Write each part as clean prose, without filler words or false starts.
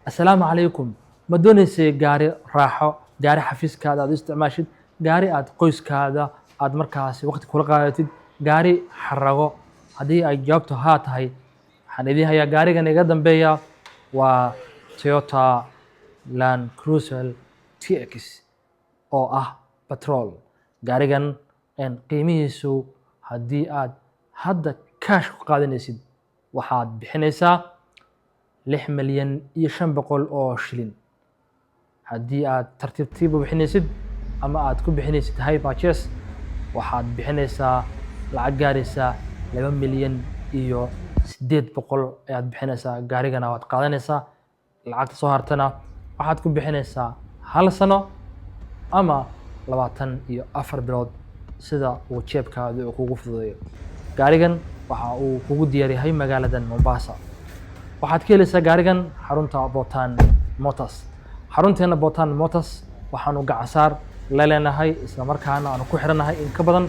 Assalaamu calaykum. Ma doonaysay gaari raaxo, gaari xafiiskaada aad u isticmaashid, gaari aad qoyskaada aad markaasi waqti kula qaadatid, gaari xarago? Haddii ay jawaabtu haa tahay, waxaan idiin hayaa gaarigan iga dambeeya. Waa Toyota Land Cruiser TX oo ah petrol. Gaarigan qiimihiisu, haddii aad hadda cash ku qaadanaysid, waxaad bixinaysaa 6,500,000 oo shilin. Haddii aad tartiibtiib u bixinaysid ama aad ku bixinaysid hire purchase, waxaad bixinaysaa lacag gaaraysa 2,800,000 ayaad bixinaysaa. Gaarigana waad qaadanaysaa, lacagta soo hartana waxaad ku bixinaysaa hal sano ama 24 bilood, sida uu jeebkaada uu kugu fududeeyo. Gaarigan waxa uu kugu diyaar yahay magaaladan Mombasa. Waxaad ka helaysaa gaarigan xarunta Botan Motors. Xarunteena Botan Motors waxaanu gacansaar la leenahay, isla markaana aanu ku xiranahay in ka badan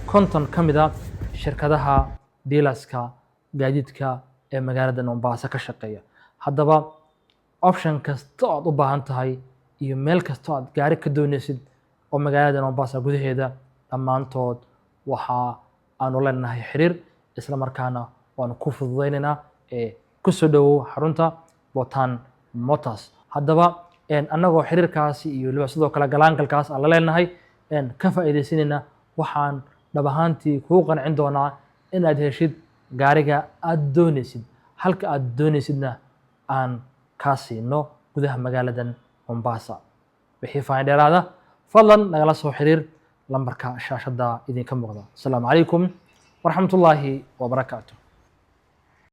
50 ka mid a shirkadaha dealerska gaadiidka ee magaalada Mombasa ka shaqeeya. Haddaba option kasta oo aad u baahan tahay iyo meel kasta oo aad gaari ka doonaysid oo magaalada Mombasa gudaheeda, dhammaantood waxa aanu leenahay xiriir, isla markaana waanu ku fududaynaynaa. Ee kusoo dhowow xarunta Botan Motors. Haddaba annagoo xiriirkaasi iyo weliba sidoo kale galaangalkaas aan la leenahay ka faa'iidaysanayna, waxaan dhab ahaantii kugu qancin doonaa inaad heshid gaariga aad doonaysid, halka aad doonaysidna aan kaa siino gudaha magaaladan Mombasa. Wixii faahin dheeraada, fadlan nagala soo xiriir lambarka shaashadda idinka muuqda. Asalaamu calaykum waraxmatullaahi wabarakaatu.